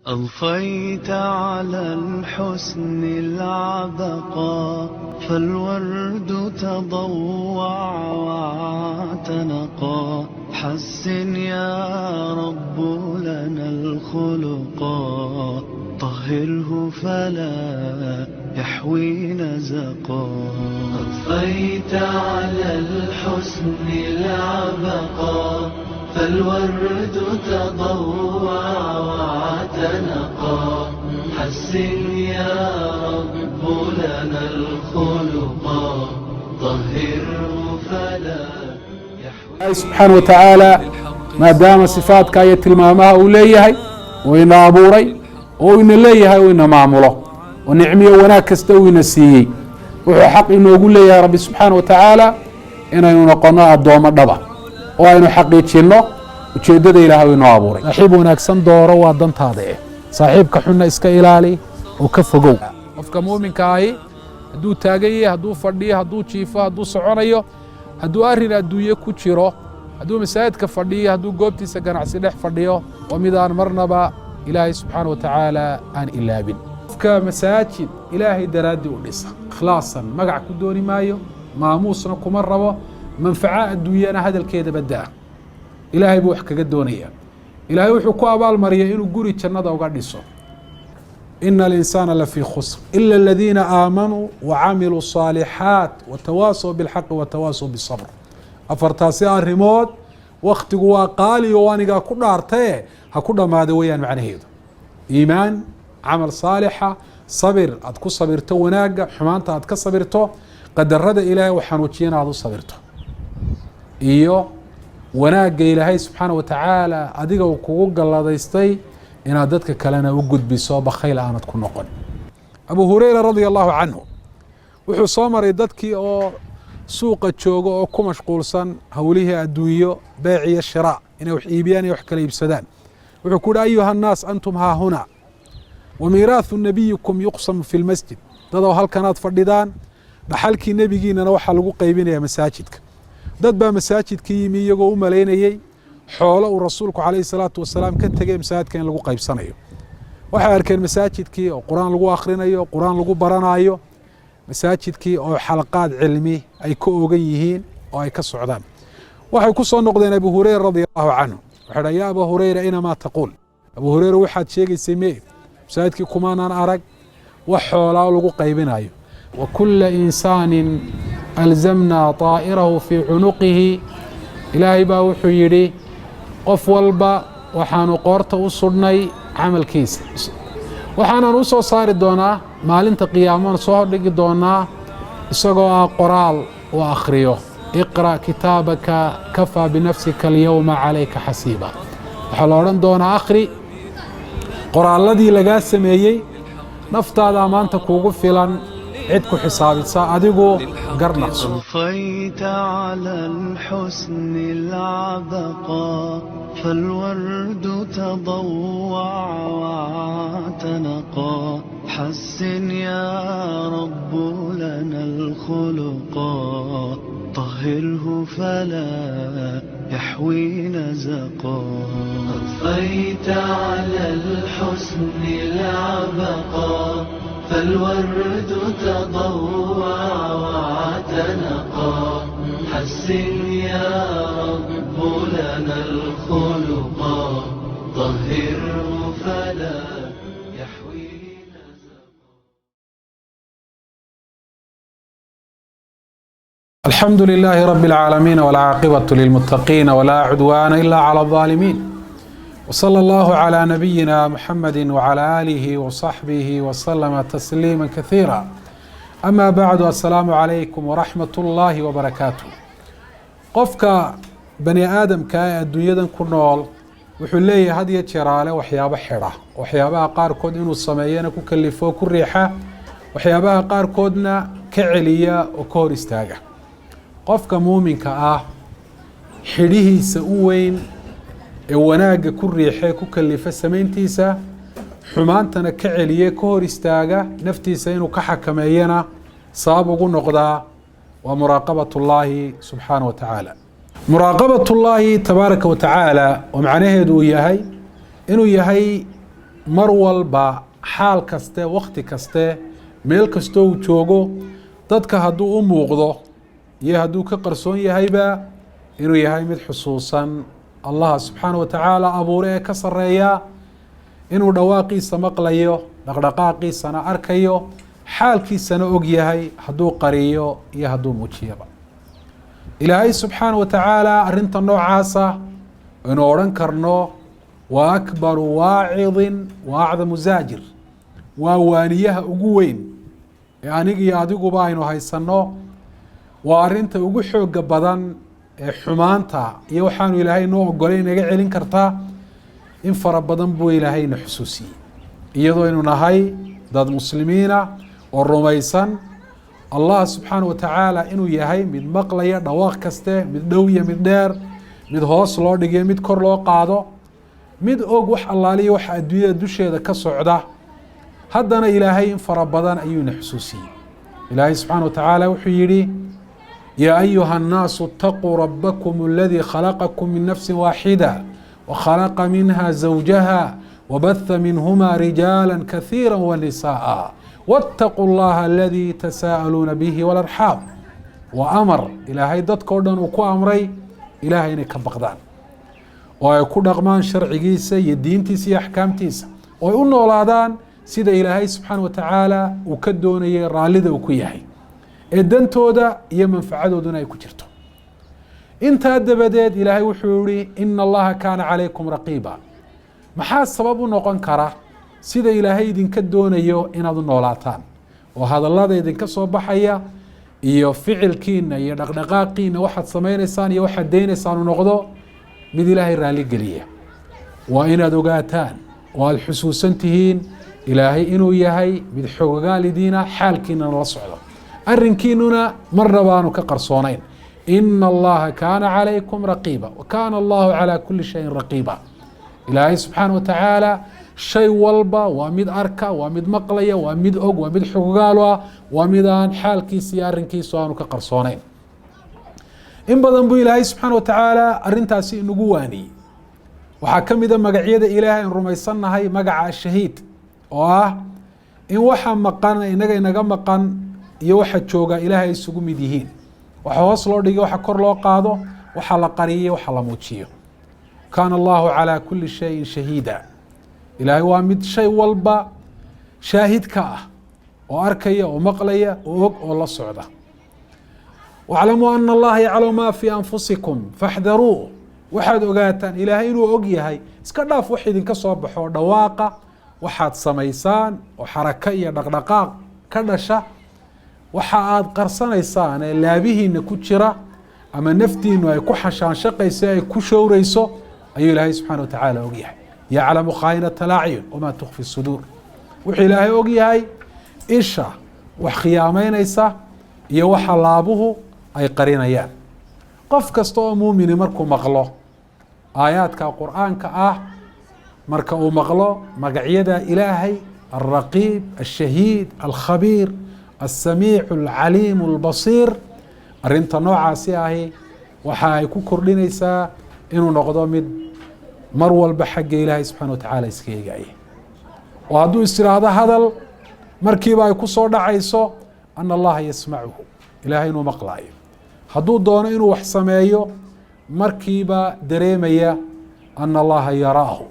أضفيت على الحسن العبقى، فالورد تضوع واعتنقا. حسن يا رب لنا الخلقا، طهره فلا يحوي نزقا. أضفيت على الحسن العبقى، فالورد تضوع واعتنقا. حسن يا رب لنا الخلقا، طهره فلا يحوي. Subxaana wa tacaala, maadaama sifaadka iyo tilmaamaha uu leeyahay uu ina abuuray oo ina leeyahay, uu ina maamulo oo nicmiyo wanaag kasta uu ina siiyey, wuxuu xaq inoogu leeyahay Rabbi subxaana wa tacaala inaynu noqono addoommo dhaba oo aynu xaqiijinno ujeeddada Ilaah uu inoo abuuray. Saaxiib wanaagsan dooro, waa dantaada eh. Saaxiibka xunna iska ilaali oo ka fogow. Qofka muuminka ahi hadduu taagan yahay, hadduu fadhiyo, hadduu jiifo, hadduu soconayo, hadduu arrin adduunye ku jiro, hadduu masaajidka fadhiyo, hadduu goobtiisa ganacsi dhex fadhiyo, waa mid aan marnaba Ilaahay subxaana wa tacaala aan ilaabin. Qofka masaajid Ilaahay daraaddii u dhisa ikhlaasan, magac ku dooni maayo, maamuusna kuma rabo, manfaco adduunyana hadalkeeda badaa, Ilaahay buu wax kaga doonaya. Ilaahay wuxuu ku abaalmariyay inuu guri jannada uga dhiso. إن الإنسان لفي خسر إلا الذين آمنوا وعملوا الصالحات وتواصوا بالحق وتواصوا بالصبر. Afartaasi arrimood, waktigu waa qaali oo anigaa ku dhaartaye ha ku dhammaada weeyaan macnaheedu: iimaan, camal saalixa, sabir aad ku sabirto wanaagga, xumaanta aad ka sabirto, qadarada Ilaahay u xanuujiyana aad u sabirto, iyo wanaagga Ilaahay subxaana wa tacaala adiga uu kugu galladaystay inaad dadka kalena u gudbiso, bakhayl aanad ku noqon. Abu Hureyra radia allahu canhu wuxuu soo maray dadkii oo suuqa jooga oo ku mashquulsan howlihii adduunyo, beec iyo shiraa, inay wax iibiyaan iyo wax kala iibsadaan. Wuxuu ku uhi: أيها الناس، أنتم هاهنا وميراث نبيكم يقسم في المسجد. Dadow, halkanaad fadhidaan, dhaxalkii nebigiinana waxaa lagu qaybinaya masaajidka. Dad baa masaajidka yimi iyagoo u malaynayey xoolo uu rasuulku calayhi salaatu wasalaam ka tegey masaajidka in lagu qaybsanayo. Waxay arkeen masaajidkii oo Qur-aan lagu akhrinayo, Qur-aan lagu baranayo, masaajidkii oo xalaqaad cilmi ay ka ogan yihiin oo ay ka socdaan. Waxay ku soo noqdeen Abu Hureyra radia allahu canhu. Waxay dhahan: يا أبا هريرة، أين ما تقول? Abu Hureyra, waxaad sheegaysay mee? Masaajidkii kumaanaan arag wax xoolaa lagu qaybinayo. وكل إنسان ألزمنا طائره في عنقه. Ilaahay baa wuxuu yidhi: qof walba waxaanu qoorta u sudhnay camalkiisa, waxaanan u soo saari doonaa maalinta qiyaamana, soo hordhigi doonaa isagoo ah qoraal uu akhriyo. اقرأ كتابك كفى بنفسك اليوم عليك حسيبا. Waxaa la odhan doonaa: akhri qoraalladii lagaa sameeyey, naftaadaa maanta kuugu filan cid ku xisaabisa, adigu garnaqso. أضفيت على الحسن العبقى، فالورد تضوع واعتنقا. حسن يا رب لنا الخلقا، طهره فلا يحوي نزقا. أضفيت على الحسن العبقى، فالورد تضوع واعتنقا. حسن يا رب لنا الخلقا، طهره فلا يحوي نزقا. الحمد لله رب العالمين، والعاقبة للمتقين، ولا عدوان إلا على الظالمين، وصلى الله على نبينا محمد وعلى آله وصحبه وسلم تسليما كثيرا. أما بعد، السلام عليكم ورحمة الله وبركاته. Qofka bani aadamka ee adduunyadan ku nool wuxuu leeyahay had iyo jeeraale waxyaabo xidha, waxyaabaha qaarkood inuu sameeyana ku kalifo, ku riixa, waxyaabaha qaarkoodna ka celiya oo ka hor istaaga. Qofka muuminka ah xidhihiisa u weyn ee wanaagga ku riixe, ku kalifa samayntiisa, xumaantana ka celiye, ka hor istaaga, naftiisa inuu ka xakameeyana sabab ugu noqdaa, waa muraaqabat اllahi subxaanaه wa tacaala. Muraaqabat اllahi tabaaraka wa tacaala oo macnaheedu uu yahay inuu yahay mar walba, xaal kaste, wakti kaste, meel kastoo uu joogo, dadka hadduu u muuqdo iyo hadduu ka qarsoon yahayba, inuu yahay mid xusuusan Allaha subxaana wa tacaala abuure ee ka sareeya, inuu dhawaaqiisa maqlayo, dhaqdhaqaaqiisana arkayo, xaalkiisana og yahay, hadduu qariyo iyo hadduu muujiyaba. Ilaahay subxaana wa tacaala arrinta noocaasa aynu odhan karno waa akbaru waacidin wa acdamu zaajir, waa waaniyaha ugu weyn ee aniga iyo adiguba aynu haysanno, waa arrinta ugu xooga badan ee xumaanta iyo waxaanu Ilaahay noo ogolay naga celin kartaa. In fara badan buu Ilaahayna xusuusiyey, iyadoo aynu nahay dad muslimiina oo rumaysan Allah subxaana wa tacaala inuu yahay mid maqlaya dhawaaq kaste, mid dhow iyo mid dheer, mid hoos loo dhigiyo mid kor loo qaado, mid og wax allaaliya waxa adduunyada dusheeda ka socda. Haddana Ilaahay in fara badan ayuuna xusuusiyey. Ilaahay subxaana wa tacaala wuxuu yihi: "Yaa ayuha الnaasu اtaquu rabakm aladii khalaqakum min nafsi waaxida wakhalaqa minha zawjaha wabatha minhuma rijaala kahiira wanisaءa wاtaquu اllaha aladii tasaa'aluuna bihi walarxaam." Waa amar Ilaahay dadka o dhan uu ku amray Ilahay inay ka baqdaan oo ay ku dhaqmaan sharcigiisa iyo diintiisa iyo axkaamtiisa, oo ay u noolaadaan sida Ilaahay subxaana wa tacaala uu ka doonayay, raallida uu ku yahay, ee dantooda iyo manfacadooduna ay ku jirto. Intaa dabadeed Ilaahay wuxuu yihi: "Ina Allaha kaana calaykum raqiiba." Maxaa sabab u noqon kara sida Ilaahay idinka doonayo inaad u noolaataan, oo hadallada idinka soo baxaya iyo ficilkiina iyo dhaqdhaqaaqiina, waxaad samaynaysaan iyo waxaad deynaysaan, u noqdo mid Ilaahay raalli geliya? Waa inaad ogaataan oo aada xusuusan tihiin Ilaahay inuu yahay mid xogogaal idiina, xaalkiinana la socdo, arrinkiinuna marna baanu ka qarsoonayn. Ina Allaha kaana calaykum raqiiba wa kaana Allahu calaa kuli shayin raqiiba. Ilaahay subxaana wa tacaala shay walba waa mid arka, waa mid maqlaya, waa mid og, waa mid xogogaalo ah, waa mid aan xaalkiisa iyo arrinkiisu aanu ka qarsoonayn. In badan buu Ilaahay subxaana wa tacaala arrintaasi inagu waaniyey. Waxaa ka mida magacyada Ilaahay aan rumaysannahay magaca Ashahiid, oo ah in waxa maqan, inaga inaga maqan, iyo waxa jooga Ilaahay ay isugu mid yihiin, waxa hoos loo dhigay, waxa kor loo qaado, waxa la qariyay, waxa la muujiyo. Kaana Allahu calaa kuli shayin shahiida. Ilaahay waa mid shay walba shaahid ka ah, oo arkaya, oo maqlaya, oo og, oo la socda. Waclamuu ana Allaha yaclamu ma fii anfusikum faxdaruu. Waxaad ogaataan Ilaahay inuu og yahay, iska dhaaf wax idinka soo baxo dhawaaqa, waxaad samaysaan oo xarako iyo dhaqdhaqaaq ka dhasha, waxa aada qarsanaysaan ee laabihiina ku jira ama naftiinu ay ku xashaanshaqayso, ay ku showreyso, ayuu Ilaahay subxana wa tacaala og yahay. Yaclamu khaa'inata alacyun wamaa tukfi suduur. Wuxuu Ilaahay og yahay isha wax khiyaameynaysa iyo waxa laabuhu ay qarinayaan. Qof kasta oo muumini markuu maqlo aayaadka Qur-aanka ah, marka uu maqlo magacyada Ilaahay alraqiib, alshahiid, alkhabiir, alsamiic, alcaliim, albasiir, arrinta noocaasi ahi waxa ay ku kordhinaysaa inuu noqdo mid mar walba xagga Ilaahay subxana wa tacaala iska eegaya, oo hadduu is tiraahdo hadal, markiiba ay ku soo dhacayso ana Allaha yasmacuhu, Ilahay inuu maqlaayo. Hadduu doono inuu wax sameeyo, markiiba dareemaya ana Allaha yaraahu,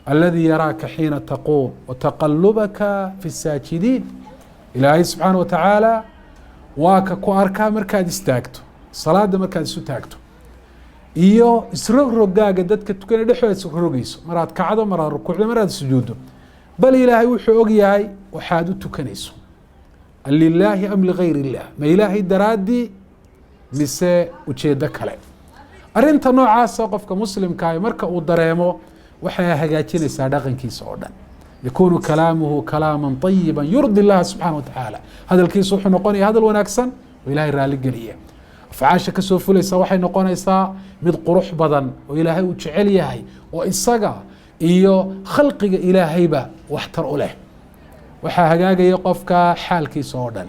aladii yaraaka xiina taquum wataqalubaka fi الsaajidiin. Ilaahay subxaana wa tacaala waa ka ku arkaa markaad istaagto salaada, markaad isu taagto, iyo isrogrogaaga dadka tukanay dhexdooda isrogrogeyso, maraad kacdo, maraad rukuucdo, maraad sujuuddo. Bal Ilaahay wuxuu og yahay waxaad u tukanayso, lilaahi am ligayr illah, ma Ilaahay daraaddii mise ujeedo kale. Arrinta noocaasa qofka muslimkaahi marka uu dareemo, waxay hagaajinaysaa dhaqankiisa oo dhan. Yakunu kalaamuhu kalaama ayiba yurdi اllaha subxaana wa tacaala. Hadalkiisu wuxuu noqonaya hadal wanaagsan oo Ilahay raali geliya. Afcaasha kasoo fulaysa waxay noqonaysaa mid qurux badan oo Ilaahay uu jecel yahay, oo isaga iyo khalqiga Ilaahayba waxtar u leh. Waxaa hagaagaya qofka xaalkiisa oo dhan.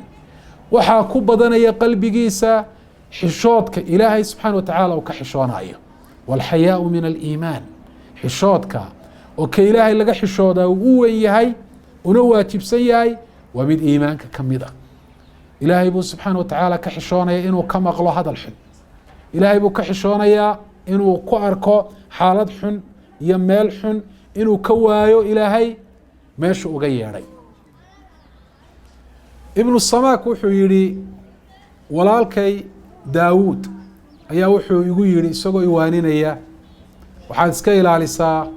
Waxaa ku badanaya qalbigiisa xishoodka Ilaahay subxaana wa tacaala uu ka xishoonayo. Walxayaau min aliimaan. Xishoodka Oo ka Ilaahay laga xishoodaa uu u weyn yahay una waajibsan yahay, waa mid iimaanka ka mid ah. Ilaahay buu subxaana wa tacaala ka xishoonaya inuu ka maqlo hadal xun. Ilaahay buu ka xishoonayaa inuu ku arko xaalad xun iyo meel xun, inuu ka waayo Ilaahay meeshu uga yeedhay. Ibnu Samaak wuxuu yihi, walaalkay Daawuud ayaa wuxuu igu yihi isagoo iwaaninaya: "Waxaad iska ilaalisaa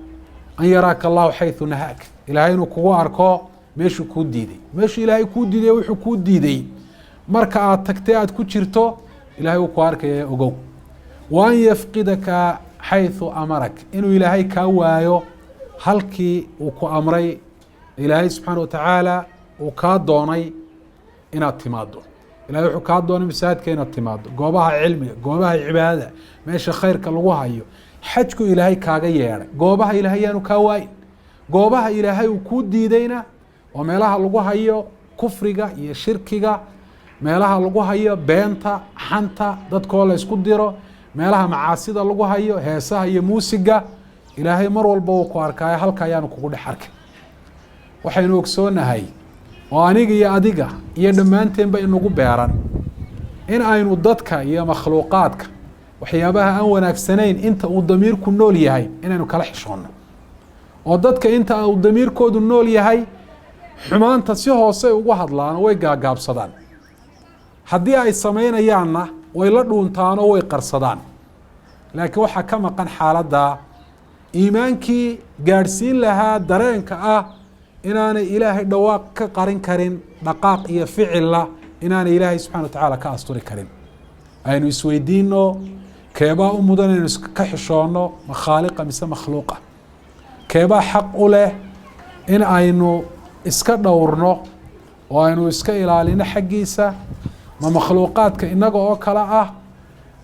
an yaraaka Allahu xayثu nahaak, Ilaahay inuu kugu arko meeshuu kuu diiday." Meeshuu Ilaahay kuu diiday, wuxuu kuu diiday marka aad tagtay, aad ku jirto, Ilahay uu ku arkaya, ogow. Wa an yafqidaka xayثu amarak, inuu Ilaahay kaa waayo halkii uu ku amray, Ilaahay subxaana wa tacaala uu kaa doonay inaad timaado. Ilahay wuxuu kaa doonay masaajidka inaad timaado, goobaha cilmiga, goobaha cibaadada, meesha khayrka lagu hayo, xajku Ilaahay kaaga yeedhay. Goobaha Ilaahay yaanu kaa waayin. Goobaha Ilaahay uu kuu diidayna waa meelaha lagu hayo kufriga iyo shirkiga, meelaha lagu hayo beenta, xanta, dadkoo la isku diro, meelaha macaasida lagu hayo, heesaha iyo muusiga. Ilaahay mar walba uu ku arkaayo, halka ayaanu kugu dhex arkay. Waxaynu ogsoonahay oo aniga iyo adiga iyo dhammaanteenba inagu beeran in aynu dadka iyo makhluuqaadka waxyaabaha aan wanaagsanayn inta uu damiirku nool yahay inaynu kala xishoonno, oo dadka inta uu damiirkoodu nool yahay xumaanta si hoose ugu hadlaan oo way gaagaabsadaan, haddii ay samaynayaanna way la dhuuntaan oo way qarsadaan. Laakiin waxaa ka maqan xaaladda iimaankii gaadhsiin lahaa dareenka ah inaanay Ilaahay dhawaaq ka qarin karin, dhaqaaq iyo ficilla inaanay Ilaahay subxana wa tacaala ka asturi karin. Aynu isweydiino, keebaa u mudan inaynu ka xishoonno, ma khaaliqa mise makhluuqa? Keebaa xaq u leh in aynu iska dhowrno oo aynu iska ilaalino xaggiisa, ma makhluuqaadka inaga oo kale ah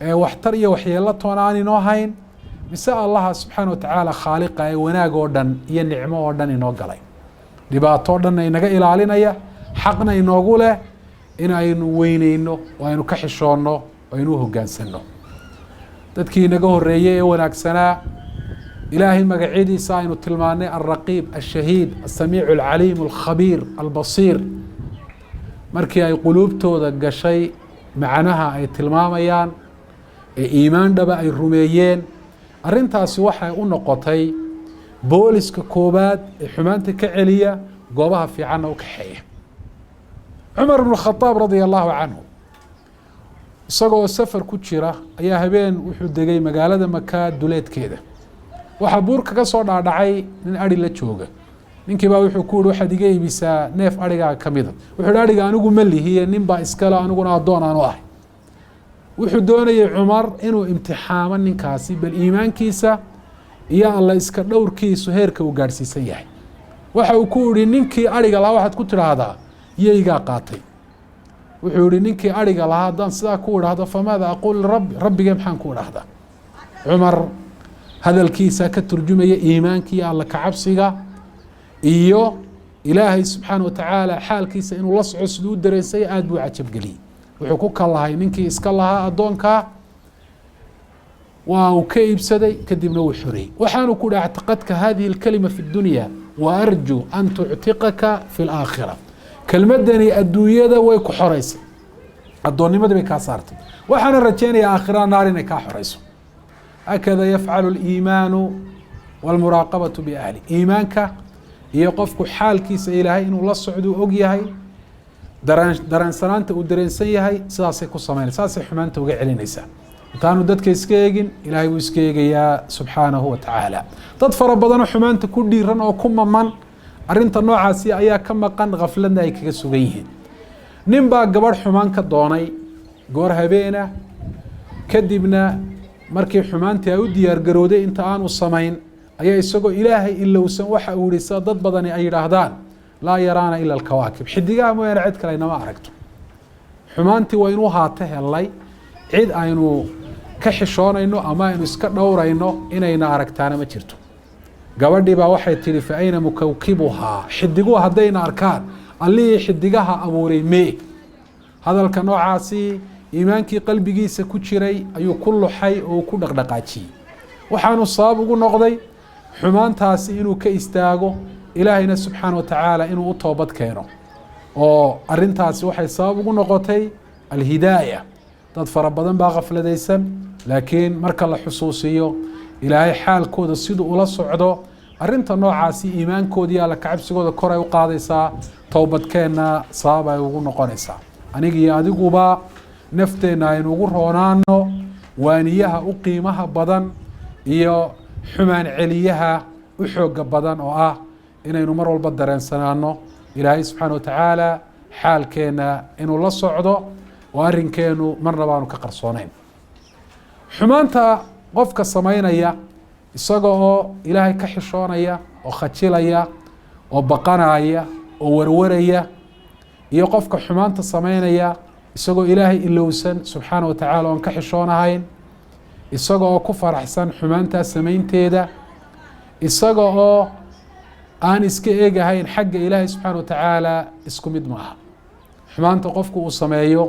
ee waxtar iyo waxyeelo toona aan inoo hayn, mise Allaha subxaana wa tacaala khaaliqa ee wanaag oo dhan iyo nicmo oo dhan inoo galay, dhibaato o dhanna inaga ilaalinaya, xaqna inoogu leh in aynu weyneyno oo aynu ka xishoonno oo aynu u hoggaansanno? Dadkii inaga horreeyey ee wanaagsanaa, Ilaahay magacyadiisa aynu tilmaanay, alraqiib, alshahiid, alsamiicu, alcaliim, alkhabiir, albasiir, markii ay quluubtooda gashay macnaha ay tilmaamayaan ee iimaan dhaba ay rumeeyeen, arrintaasi waxay u noqotay booliska koobaad ee xumaanta ka celiya, goobaha fiicanna u kaxeeya. Cumar ibnu Khadaab radia allahu canhu, isagoo safar ku jira, ayaa habeen wuxuu degay magaalada Maka duleedkeeda. Waxaa buur kaga soo dhaadhacay nin adhi la jooga. Ninkii baa wuxuu ku yihi: "Waxaad iga iibisaa neef adhigaa kamida." Wuxuu hi: "Adhiga anigu ma lihiye, nin baa iskale, aniguna addoon aanu ahay." Wuxuu doonayay Cumar inuu imtixaamo ninkaasi, bal iimaankiisa iyo Alla iska dhowrkiisu heerka uu gaadhsiisan yahay. Waxa uu ku yihi: "Ninkii adhiga lahaa waxaad ku tidhaahdaa yeygaa qaatay." Wuxuu yihi ninkii adhiga lahaa: "Haddaan sidaa ku idhaahdo, famaada aquul lirabbi? Rabbigee maxaan ku idhaahdaa?" Cumar hadalkiisa ka turjumaya iimaanka iyo Alla kacabsiga iyo Ilaahay subxaana wa tacaala xaalkiisa inuu la soco siduu u dareensaya, aada buu cajabgeliyey. Wuxuu ku kalahay ninkii iska lahaa addoonkaa, waa uu ka iibsaday, kadibna wuu xoreeyey. Waxaanu ku hi: "Actaqadka hadihi اlkalima fi اdunya wa arju an tuctiqaka fi اlaakhira." Kelmadani adduunyada way ku xoreysay, addoonnimadii bay kaa saartay, waxaana rajeynayaa aakhirada naar inay kaa xoreyso. Hakada yafcalu اliimaanu wاlmuraaqabatu biahli. Iimaanka iyo qofku xaalkiisa Ilaahay inuu la socduu og yahay, dareen dareensanaanta uu dareensan yahay, sidaasay ku samaynaysa, saasay xumaanta uga celinaysaa. Intaanu dadka iska eegin, Ilaahay buu iska eegayaa subxaanahu wa tacaala. Dad fara badanoo xumaanta ku dhiiran oo ku maman, arrinta noocaasi ayaa ka maqan, khafladna ay kaga sugan yihiin. Nin baa gabadh xumaan ka doonay goor habeena. Kadibna markii xumaantii ay u diyaar garowday, inta aanu samayn ayaa isagoo Ilaahay ilowsan waxa uu yihi, sida dad badani ay yidhaahdaan: "Laa yaraana ila alkawaakib," xidigaha mooyaane cid kale inama aragto. Xumaantii waa inuu haata helay, cid aynu ka xishoonayno ama aynu iska dhowrayno inayna aragtaana ma jirto. Gabadhii baa waxay tihi: "Fa ayna mukawkibuhaa?" Xidiguhu haddayna arkaan, Allihii xidigaha abuuray mee? Hadalka noocaasi iimaankii qalbigiisa ku jiray ayuu ku luxay oo uu ku dhaqdhaqaajiyey, waxaanu sabab ugu noqday Xumaantaasi inuu ka istaago, Ilaahayna subxaana wa tacaala inuu u toobad keeno, oo arintaasi waxay sabab ugu noqotay alhidaaya. Dad fara badan baa khafladaysan, laakiin marka la xusuusiyo Ilaahay xaalkooda siduu ula socdo, arinta noocaasi iimaankoodi iyo alla kacabsigooda kor ay u qaadaysaa, towbadkeenna sabab ay ugu noqonaysaa. Aniga iyo adiguba nafteenna aynu ugu roonaano waaniyaha u qiimaha badan iyo xumaan celiyaha u xooga badan, oo ah inaynu mar walba dareensanaano Ilaahay subxaana wa tacaala xaalkeenna inuu la socdo oo arrinkeenu marna baanu ka qarsooneyn. Xumaanta qofka samaynaya isaga oo Ilaahay ka xishoonaya oo khajilaya oo baqanaya oo warwaraya, iyo qofka xumaanta samaynaya isagoo Ilaahay ilowsan subxaana wa tacaala oon ka xishoonahayn, isaga oo ku faraxsan xumaantaa samaynteeda, isaga oo aan iska eegahayn xagga Ilaahay subxaana wa tacaala, isku mid ma aha. Xumaanta qofku uu sameeyo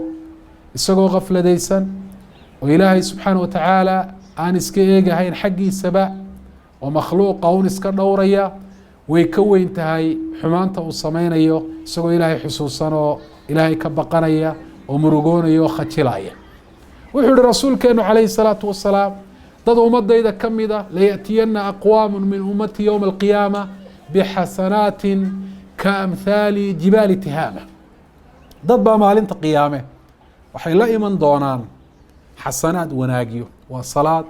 isagoo khafladaysan oo Ilaahay subxaana wa tacaala aan iska eegahayn xaggiisaba, oo makhluuqa un iska dhowraya, way ka weyn tahay xumaanta uu sameynayo isagoo Ilaahay xusuusan oo Ilaahay ka baqanaya oo murugoonaya oo khajilaya. Wuxuu yihi rasuulkeenu calayhi salaatu wasalaam: dad ummadayda ka mida, layأtiyana aqwaamu min ummati yowma alqiyaama bixasanaatin ka amhaali jibaali Tihaama. Dad baa maalinta qiyaame waxay la iman doonaan xasanaad, wanaagyo, waa salaad,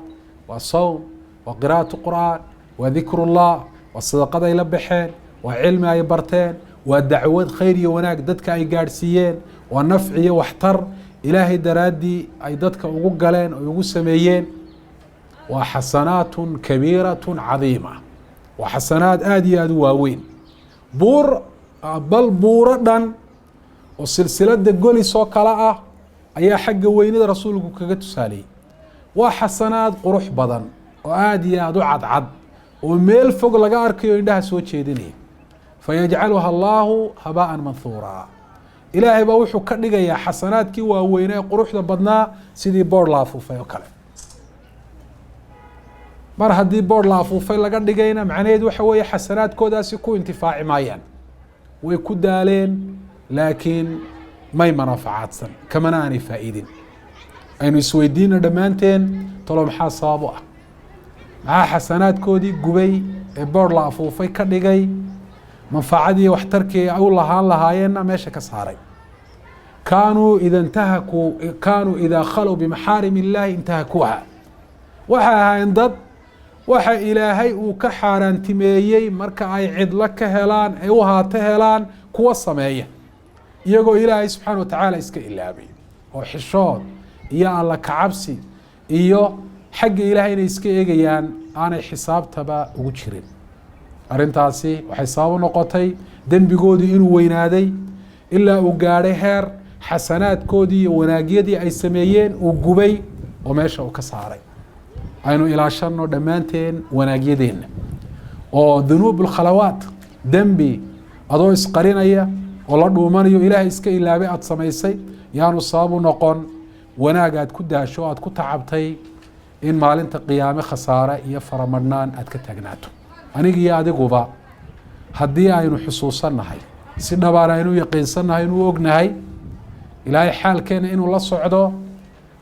waa sowm, waa qira'atu qur'aan, waa dikrullah, waa sadaqad ay la baxeen, waa cilmi ay barteen, waa dacwad khayr iyo wanaag dadka ay gaadhsiiyeen, waa nafci iyo waxtar Ilaahay daraaddii ay dadka ugu galeen oy ugu sameeyeen. Waa xasanaat kabiirat cadiima, waa xasanaad aada iyo aada u waaweyn, buur, bal buuro dhan oo silsilada Golis oo kale ah ayaa xagga weynida rasuulku kaga tusaaliyey. Waa xasanaad qurux badan oo aada iyo aada u cadcad oo meel fog laga arkayo, indhaha soo jeedinaya. Fayajcaluha Allahu habaa'an manhuura. Ilaahay baa wuxuu ka dhigayaa xasanaadkii waaweyne ee quruxda badnaa sidii boor la afuufay oo kale. Mar haddii boor la afuufay laga dhigayna, macnaheedu waxa weeye xasanaadkoodaasi ku intifaaci maayaan. Way ku daaleen, laakiin may manaafacaadsan, kamana aanay faa'iidin. Aynu isweydiino dhammaanteen: talo maxaa sabab u ah? Maxaa xasanaadkoodii gubay ee boor la afuufay ka dhigay, manfacadii waxtarkii ay u lahaan lahaayeenna meesha ka saaray? Kaanuu ida intahakuu, kaanuu idaa khalow bimaxaarim illaahi intahakuuha. Waxay ahaayeen dad waxa Ilaahay uu ka xaaraantimeeyey marka ay cidlo ka helaan, ay u haato helaan, kuwa sameeya, iyagoo Ilaahay subxaana wa tacaala iska ilaabay oo xishood iyo alla kacabsi iyo xagga Ilaahay inay iska eegayaan aanay xisaabtaba ugu jirin. Arrintaasi waxay sabab u noqotay dembigoodii inuu weynaaday ilaa uu gaadhay heer xasanaadkoodii iyo wanaagyadii ay sameeyeen uu gubay oo meesha uu ka saaray. Aynu ilaashano dhammaanteen wanaagyadeenna, oo dunuub alkhalawaat, dembi adoo isqarinaya oo la dhuumanayo, Ilaahay iska ilaabay aada samaysay, yaanu sabab u noqon wanaag aad ku daasho, aad ku tacabtay, in maalinta qiyaame khasaare iyo faramadhnaan aad ka taagnaato. Aniga iyo adiguba haddii aynu xusuusannahay, si dhabaan aynu yaqiinsannahay, inuu ognahay Ilaahay xaalkeena inuu la socdo,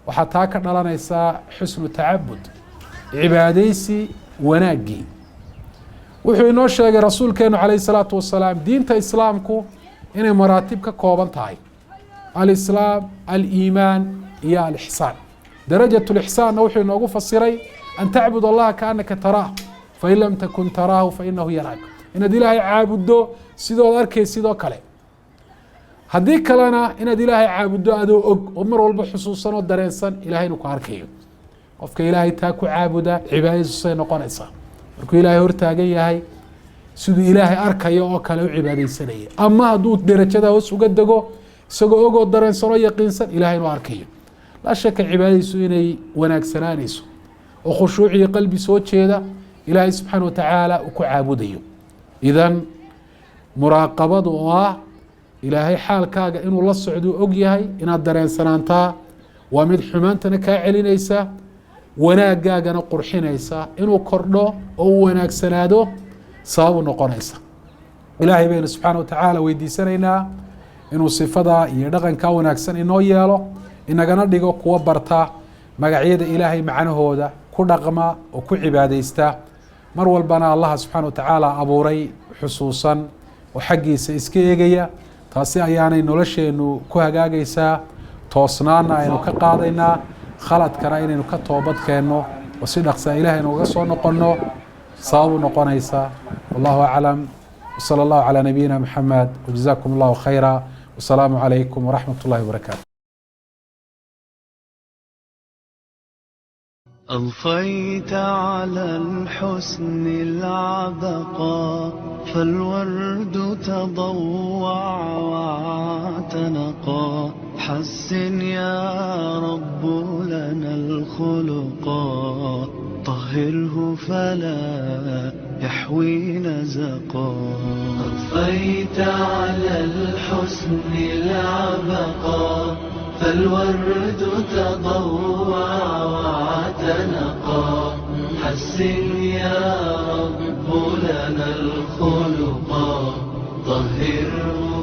waxaa taa ka dhalanaysaa xusnu tacabud, cibaadaysi wanaaggii. Wuxuu inoo sheegay rasuulkeenu calayhi salaatu wasalaam diinta islaamku inay maraatib ka kooban tahay: alislaam, aliimaan iyo alixsaan. Darajat lixsaanna wuxuu inoogu fasiray an tacbud allaha kaanaka taraah, fain lam takun taraahu fainahu yaraak, inaad Ilaahay caabuddo sidood arkay sidoo kale, haddii kalena inaad Ilaahay caabuddo adoo og oo mar walba xusuusan oo dareensan Ilahay inuu ku arkayo. Qofka Ilaahay taa ku caabuda, cibaadadiisu say noqonaysaa? Markuu Ilaahay hortaagan yahay, siduu Ilaahay arkayo oo kale u cibaadaysanaya, ama hadduu derajada hoos uga dego, isagoo ogoo dareensan oo yaqiinsan Ilahay inuu arkayo, laa shaka cibaadadiisu inay wanaagsanaanayso oo khushuuc iyo qalbi soo jeeda Ilaahay subxaana wa tacaala uu ku caabudayo. Idan muraaqabadu, oo ah Ilaahay xaalkaaga inuu la socduu og yahay inaad dareensanaantaa, waa mid xumaantana kaa celinaysa. Wanaagaagana qurxinaysa, inuu kordho oo u wanaagsanaado sabab u noqonaysa. Ilaahay baynu subxaana watacaala weydiisanaynaa inuu sifadaa iyo dhaqankaa wanaagsan inoo yeelo, inagana dhigo kuwa barta magacyada Ilaahay macnahooda, ku dhaqma oo ku cibaadaysta, mar walbana Allaha subxaana watacaala abuuray xusuusan oo xaggiisa iska eegaya. Taasi ayaanay nolosheenu ku hagaagaysaa, toosnaana aynu ka qaadaynaa, khaladkana inaynu ka toobad keenno oo si dhaqsaa Ilahay nooga soo noqonno sabab u noqonaysa. Wallahu aclam, wsala allahu calaa nabiyina Maxamed, wjazakum allahu khayra, wasalaamu calaykum waraxmat ullahi wabarakaatu. أضفيت على الحسن العبقى، فالورد تضوع واعتنقا. حسن يا رب لنا الخلقا، طهره فلا يحوي نزقا. أضفيت على الحسن العبقى، فالورد تضوع واعتنقا. حسن يا رب لنا الخلقا، طهره.